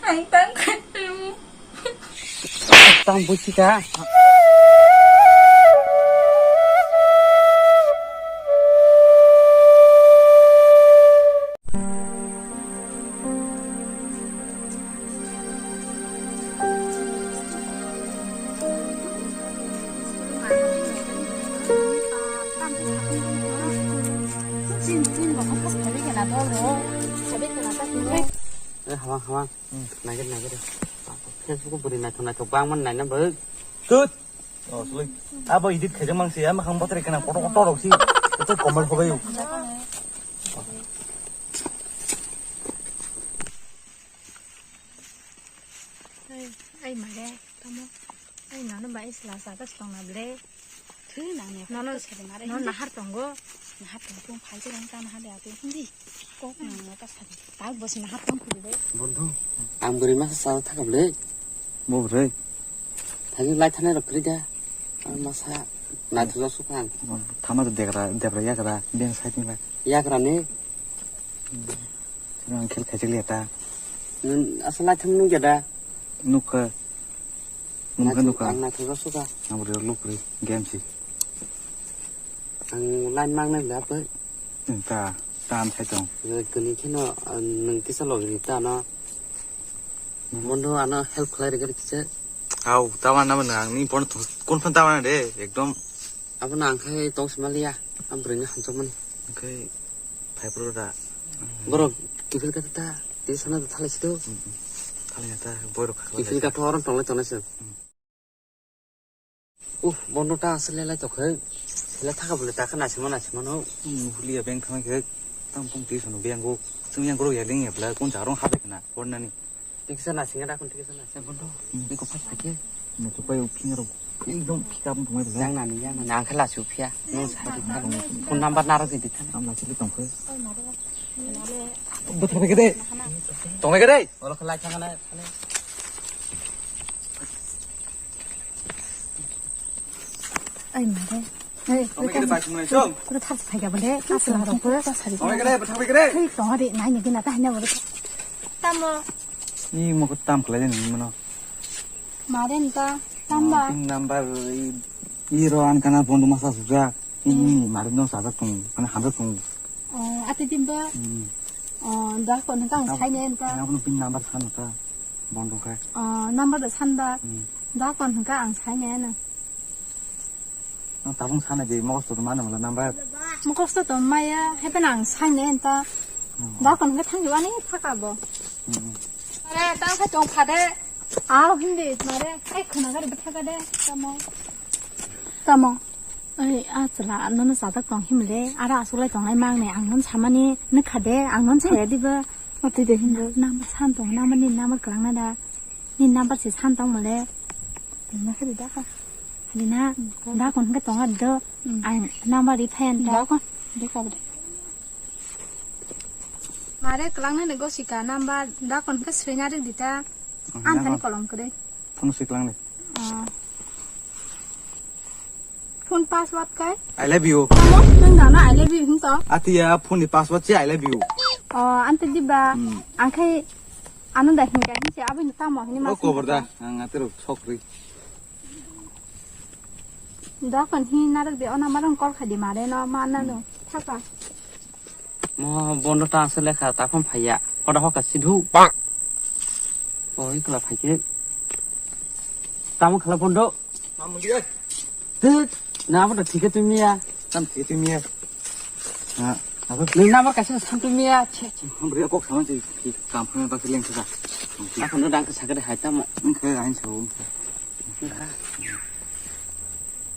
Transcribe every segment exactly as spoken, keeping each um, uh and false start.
Ang tang khaitamo. Tang buchika. Eh, hawang, hawang. Hmm. Naikhe, naikhe de. Facebook o bwrwi naithok naithok bangmani naina bagwi. Tut. Oh, sorry. Abo edit khaijak mangsi, ama khang bothor kana kotor kotor rok si. Itu comment hobai. Ai, ai mare, tamo. Ai nono bai sla sa ta stong na ble. Thwi nang ne. Nono, nono nahar tongo. Nahar tong tong phai se rang ta nahar de ate. Hindi. Kok nang ta sa. Ta bos nahar tong khuli de. Bondhu, ang bwrwi masa sa thaka ble. Bo bwrwi. Thani lai thani rok kri da. Ang masa naithu jasu kang. Thama de degra, degra yagra, beng sai tinga. Yagra ni. Ang khel khaijak liya ta. Nwng asa lai thang nung ya da? Nukha. Nukha, nukha. Ang naithok suka. Ang bwrwi lukri game si. Ang line mang nai da pai. Ta, ta am sai tong. Kani kheno, nwng kisa logri ta no. Mondo ano help khlai rwgwi kisa. Au, tawa na mano ang ni phone kun phone tawa na de, ekdom. Abono ang khai tong sima liya, ang bwrwini hamjakmani. Khai phai pro da. Borok kiphil kata ta, tei sana da thalai sido. Thalai ta, borok kha. Kiphil kata orang tonglai tonglai sir. Uh, bondo ta asal lelai tokhai. Sila thaka bole ta kana sima na sima no. Hulia beng thang khai. Tam pung ti sono beng go. Tung yang gro ya ling ya bla kun jarong habai kana. Pornani. Tiksa nasinga da kon tiksa nasinga bondo. Biko phas thake. Mo to payo phingaro. Ekdom phika bung thumai bela. Yang nani yang nani ang khala su phia. No sa di thang. Phone number naro di thang. Am la chili tong khe. Bothar gede. Tong gede. Olo khala thang na. Ai mare. Ei, tong gede bai sumai song. Kuru thar phai ga bole. Asla ro kuru ta sari. Tong gede, bothar gede. Ei tong ari nai ni gina ta hanya bole. Tamo. Ni mo ko tam khlai ni mano. Mare nta tamba. Pin number i, i ro an kana bondo masa suja. Ni mare no sa tong, kana hamra tong. Oh, ate dimba. Hmm. Oh, da kon hwnkha ang saine nta. Nang pin number san ta. Bondo kha. Oh, number da san ba. Hmm. Da kon hwnkha ang saine na. Tabung sana je mokos to mano mala number. Mokos to maya, hebe nang saine nta. Hmm. Da kon hwnkha thang ani thaka bo. Hmm. Are ta kha tong phade. Aw hindi mare, ai khuna gari bwtha ka de. Tamo. Tamo. Ai, a chwla, nono chajak tong himle, ara asulai tongnai mangne, ang non samani, nukha de, ang non saya diba. Matwi de hindu. Number san tong, number ni number kwlangna da. Ni number se san tong mole. Rina khe rida kha. Rina, da kon ke tonga do. Hmm. Ang number ri phayan da. Da kon, de ka bde. Mare kwlangna ni gosika number, da kon ke swina ri dita. Ang thani kolom kwrwi. Phone siklang ni. Ah. Phone password kai? I love you. Tamo, nang dana I love you hinto. Atiya phone ni password se I love you. Oh, ante diba. Hmm. Angkai anu da hinga hinse abin tamo hini mas. Oh, koborda. Ang atero sokri. Da kon hi narak de ona marang call khadi mare no ma na no. Hmm. Thaka. Mo bondo ta se lekha ta phone phaiya. Hoda hoka sidhu. Bang. Oh, ikla phaike. Tamo khala bondo. Tamo dia. Tut. Na bondo thike tumi ya. Tam thike tumi ya. Ha. Abo ni number kaisa san tumi ya. Che, che. Hambre kok sama che. Kam phone ba leng sa. Ako no dang ka sakade hai tamo. Engkhe ain sa.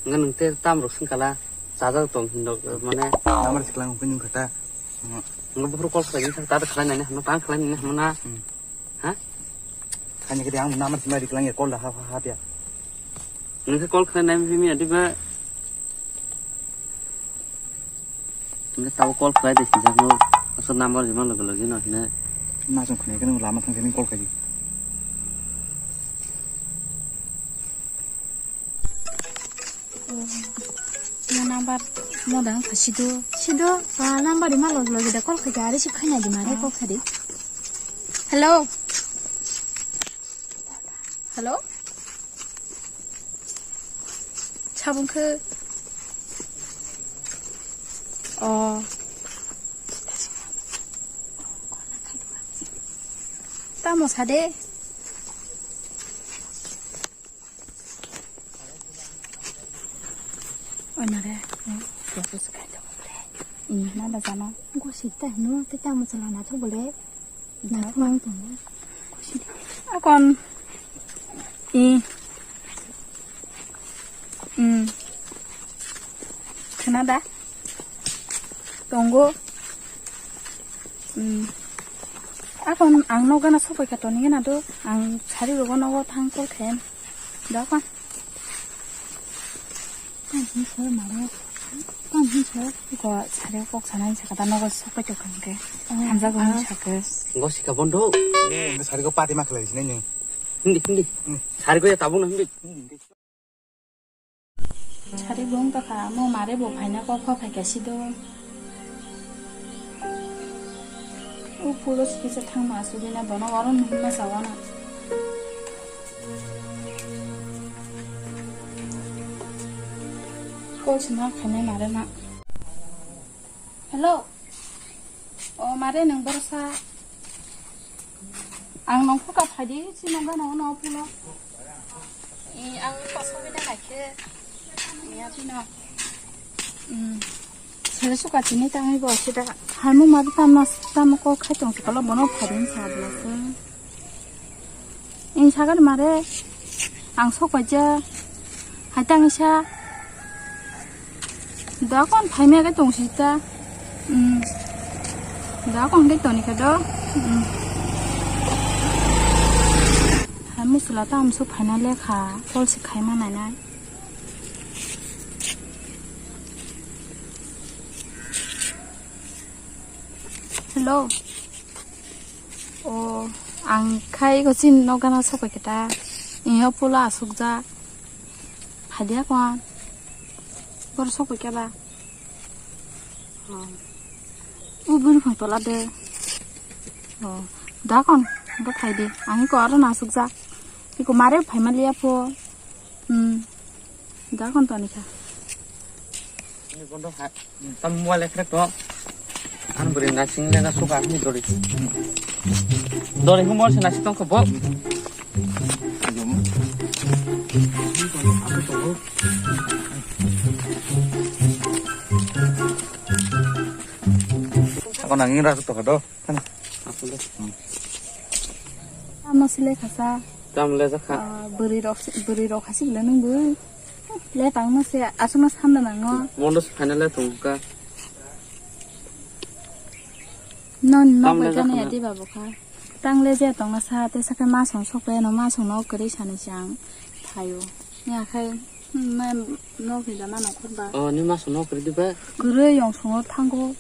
Nga nung te tam rok sing kala, chajak tong hin rok, mane. Number siklang hukui nung kata. Nga buphuru call khlai nini, ta khlai nani, hano ta khlai nini, hano na. Hmm. Ha? Khaini kete ang number sima riklang ya, call da ha ha ha dia. Nung ke call khlai nai mi mi adi ba. Nge tabo call khlai de sinjak no. Asal number jima loge loge no hine. Ma song khne kene lama thang kene call khaji. Mo number mo dang kha sido. Sido, ah, number ima loge loge da call khaji, receive khaina di mare call khadi. Hello. Hello? Sabung khe? Oh. Tamo sade? Oinare. Ini na da jano. Gosita no te tamo chala na thok bole. Naithok ang tongo. Akon. I. Hmm. Khna da? Tongo. Hmm. Akon ang nogo gana sopai kha toni gana do. Ang sari rogo nogo thang kol khen. Da kon. Tang hwn sir mare. Tang hwn sir. Ko sari kok sanai sakata nogo sopai tokang ke. Oh, hamjago ah. Hwn sakhe. Go sika bondo. Eh, sari ko pati maklai sinai ni. Hindi, hindi. Hmm. Sari ko ya tabung na hindi. Sari bung to kha, mo mare bo phaina kok pha phaikha sido. O pulo sikisa thangma asugina bono oro nuhunma sawana. Call sima khainai mare na. Hello. O mare nwng borsa. Ang nong khuka phaidi, si nong gana ono pulo. I ang pasal bida naikhe. Ya pino. Hmm. Sere suka chini tangi bo sida. Hamu madu tamna tamo ko khai tong kalo bono phaidi sa bla se. Ing sagar mare. Ang sok paja. Hai tang isa. Da kon phaimya khe tong sita. Hmm. Da kon khe toni khe do. Hmm. Hai musla ta amsu phaina lekha. Call si khaima nainai. Hello. O, ang khai ko chin no gana sok paikhe ta. Iyo pulo asukjak. Phaidi akon. Bor sok paikhe ba. O. U bini phang tola de. O. Da kon. Ko phaidi. Ang ko aro na asukjak. Iko mare phaima liya po. Hmm. Da kon toni kha. Ini bondo ha. Tam mobile ekhrek to. An bwrwi nasing lega suka ni dori. Dori humor se nasing tong kho bo. Ako nangin ra to do. Tamo sile khasa. Tam le jakha. Ah, bwrwi rok, bwrwi rok hasi bwle nung bwrwi. Le tang no se aswk no sanda nango. Mondo se final le tong ka. Non no tam le bai jakha gana na. Yadi babu kha. Tang le je tong na sa te sa khe ma song sok pe no ma song no kwrwi sani chang thayo. Ya khai. Hmm, ma nok ni jama nongkhor ba. Oh, ni ma song nok kwrwi di ba? Kwrwi yong songo thango.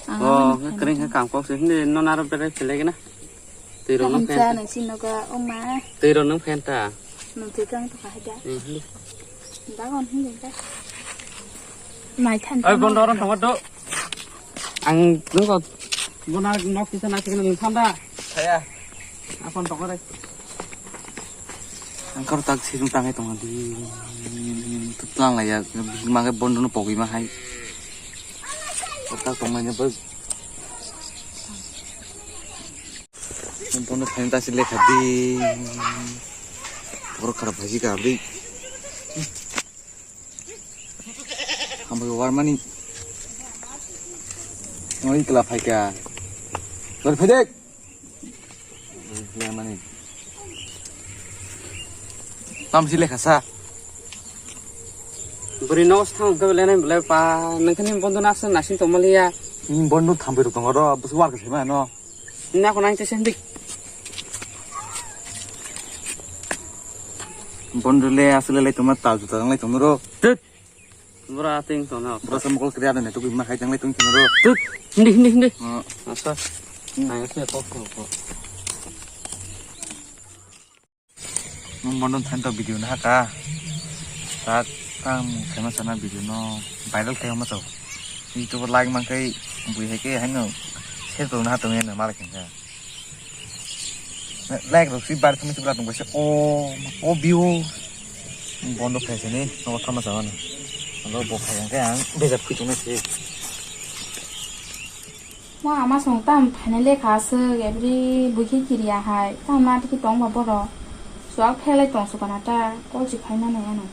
Oh, ang kwrwi khe kam kok se hindi non aro berai philai gana. Twi rok nang phen. Nang si noga oma. Twi rok nang phen ta. Nang twi kang to ka haja. Hmm, hindi. Dagon hindi ka. Mai than. Oi, bondo ron thangwa do. Ang nungko bona nok kisa na kisa nung tham da. Saya. Apon tong re. Ang karo tak sirung tangai tong di. Tutlang la ya, makai bondo no pogwi ma hai. Tak tong mai ne bas. Bondo thain ta sile khadi. Bor kharap hai ka abri. Hambai warmani. Oi kla phaika. Lor phedek. Mani. Tam si lekha sa. Bwrwi no thang khe lenai belai pa nangkhani bondo nasna nasin tongmaliya. Ni bondo thambai rok tongo ro bus war khe ma no. Nako nang chese hindi. Bondole aswk le lai tongma tal juta lai tongma ro. Tut. Bora ting tongna. Bora sa mokol kriya ne tu ma khai tang lai tong tong ro. Tut. Hindi, hindi, hindi. Oh. Asa. Hmm. Nang se kok kok kok. Nung bondo than to video na ka. Tak tang famous na video no viral khai ma to. YouTube like man kai bui hai ke haino share to na to ne mala khen ka. Like rok si bar thangwi se bwla tong kaisa. O, o view. Bondo khai sini, nogo thama sa mano. Alo bo khai ang khe ang bejak phui tongna se. Mo ama song tam phainai lekha aswk, every buikhe kiriya hai. Tam na tiki tong ba borok. Suak phelai tong su kana ta, kol si phai mano ano.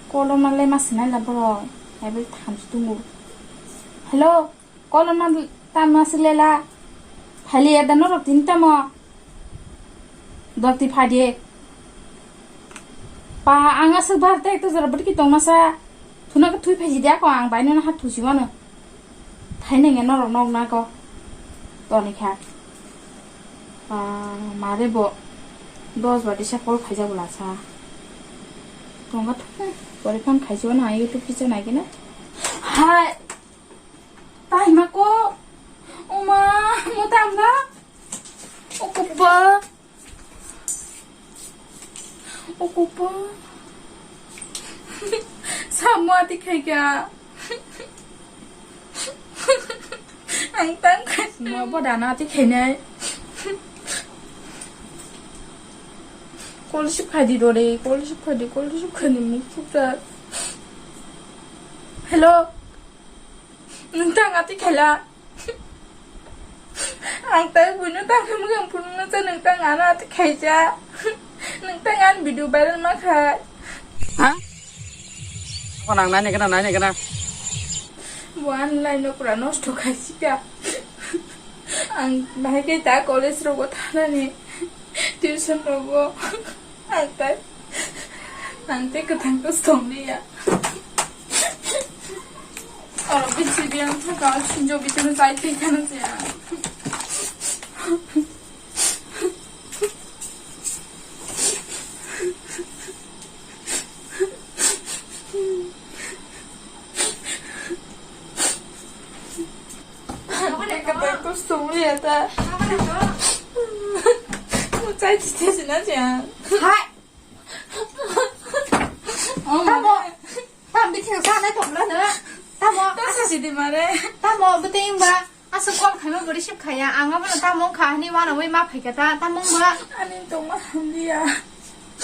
Kol o ma le ma sinai la borok, every tham si tungo. Hello, kol o ma tam ma si lela. Phai liya da norok tini tamo. Doti phadi. Pa, ang aswk bar te ekta jora bwtwi tongma sa. Thuna khe thui phaiji de ako ang baino na ha thusi mano. Thai nang eno rok nok na ko. Toni kha. Pa, mare bo. Dos bati sa call khaija bwla sa. Tonga thung. Pore phone khaisi mano ang YouTube kisa nai kena. Hai. Taima ko. Oma, mo tamna. O kupa. O kupa. Samo ati khaika. Ang tang khai. Mo bo dana ati khainai. Call receive khaidi dore, call receive khaidi, call receive khaidi, muk sukjak. Hello. Nwng tang ati khaila. Ang tai buino tang khe mwkhang phunukna cha nwng tang ano ati khaija. Nwng tang ani video viral ma khai. Ha? Ko nang nai nai kana, nai nai kana. Bo ani line no pura nosto khaisika. Ang bahai khe ta college rogo thanani, tuition rogo. Ang tai, ang tei kwthang khe song liya. Oro bisi biyang thaka sinjo bitino chai thai khana siya. Kata ko song liya ta. Mo chai chite sina siya. Hai. Oh, tamo, mare. Tam bithi sa nai tong la na. Tamo, ta sa si di mare. Tamo, beting ba. Asa call khaima bo receive khaya. Ang abo no tamo kha hani wana wai ma phaika ta. Tamo ba. Ani tong ma hamliya.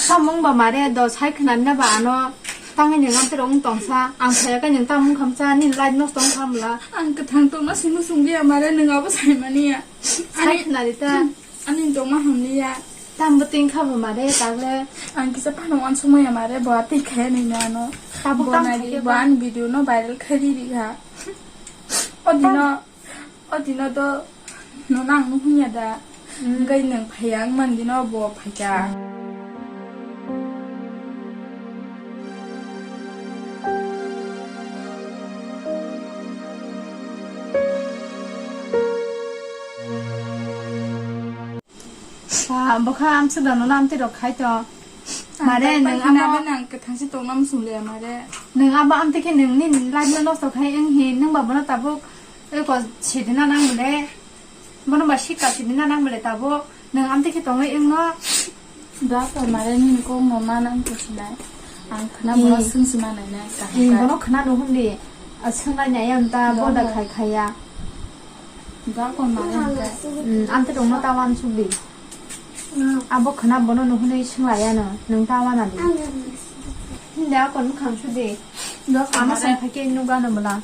Tamo ba mare do sai khna na ba ano. Tangai ni ngam terong tong sa. Ang khaya ka ni tamo kham sa ni light no tong kham la. Ang kwthang tong ma sung sung liya mare nwng abo sai mani ya. Sai khna di ta. Ani tongma hamliya. Tam bwtwi kha bo mare tagle. Ang kisa phano uansukmaya mare bo atwi khaya nini ano. Tabuk bo tam nai di, khaikhe bo ba. Ani video no viral khai di di kha. O dino, o dino do no nang nuhung ya da. Hmm. Ngai nang phaya ang man dino bo phaikha. Sa, bwkha amswk da nono amtwi rok khai to. Mare, nwng abo nang kwthang se tongna muchung le mare. Nwng abo amtwi khe nwng nini life no nosto khai wng hi, nwng ba bono tabuk eko sidina nang bole. Bono ba sikka sidina nang bole tabuk. Nwng amtwi khe tongwi wng no. Da ko mare nini kok no ma nang ko sinai. Ang khna bono swng si manai na kaham. Bono khna no hwn di. A swng nai ya ta boda khai khai ya. Da kon mare hwnkhe. Hmm, amtwi rokno ta uansuk di. Hmm. Abo khwna bono nuhunwi swnglaiyano, nwng ta uanadi. Hinde akon mwkhang sudi. Da kon mare. Ama swng phaikhe nukgano bwla.